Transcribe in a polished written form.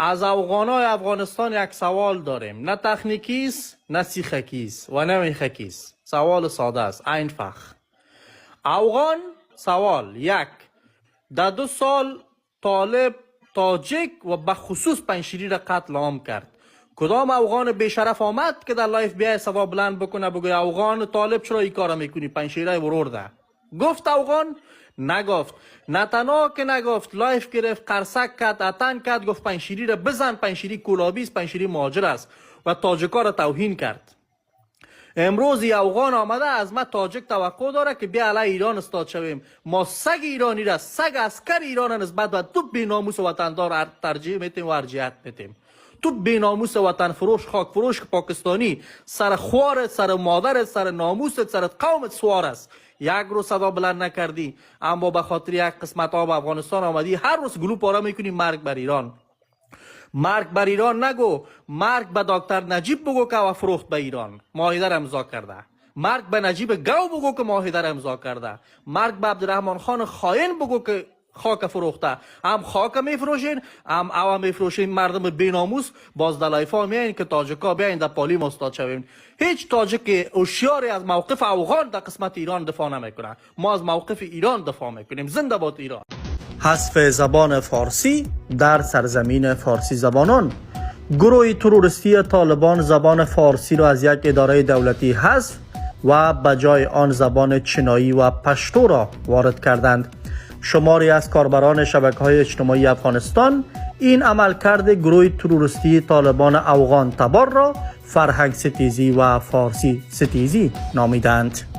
از افغانای افغانستان یک سوال داریم، نه تخنیکی است، نه سیخکی است و نه میخکی است. سوال ساده است، einfach. افغان سوال یک: در 2 سال طالب تاجک و بخصوص پنجشیری را قتل عام کرد. کدام افغان بیشرف آمد که در live بیای صدا بلند بکنه، بگوی افغان طالب چرا این کارا میکنی پنجشیرای ورور ده؟ گفت افغان؟ نگفت. نه تنها که نگفت، live گرفت، قرصک کرد، اتن کرد، گفت پنجشیری را بزن، پنجشیری کولابی است، پنجشیری مهاجر است و تاجکا را توهین کرد. امروز ای افغان آمده از ما تاجک توقع داره که بیا علیه ایران استاد شویم. ما سگ ایرانی را، سگ عسکر ایران را نسبت به تو بیناموس وطندار ترجیح میتیم و ارجحیت میتیم. تو بیناموس وطن فروش، خاک فروش پاکستانی، سر خوارت، سر مادرت، سر ناموست، سر قومت سوار است. یک روز صدا بلند نکردی، اما به خاطر یک قسمت آب افغانستان آمدی هر روز گلو پاره میکنی مرگ بر ایران. مرگ بر ایران نگو، مرگ به دکتر نجیب بگو که او فروخت به ایران، معاهده را امضا کرده. مرگ به نجیب گو بگو که معاهده را امضا کرده. مرگ به عبدالرحمن خان خائن بگو که خاک فروخته. هم خاک میفروشین، هم او میفروشین. مردم بیناموس، باز د live ا میاین که تاجکا بیاین در پالی ما استاد شویم. هیچ تاجک هوشیاری از موقف افغان در قسمت ایران دفاع نمیکنه. ما از موقف ایران دفاع میکنیم. زنده باد ایران. حذف زبان فارسی در سرزمین فارسی زبانان. گروه تروریستی طالبان زبان فارسی را از یک اداره دولتی حذف و به جای آن زبان چینایی و پشتو را وارد کردند. شماری از کاربران شبکه های اجتماعی افغانستان این عملکرد گروه تروریستی طالبان افغان تبار را فرهنگ ستیزی و فارسی ستیزی نامیدند.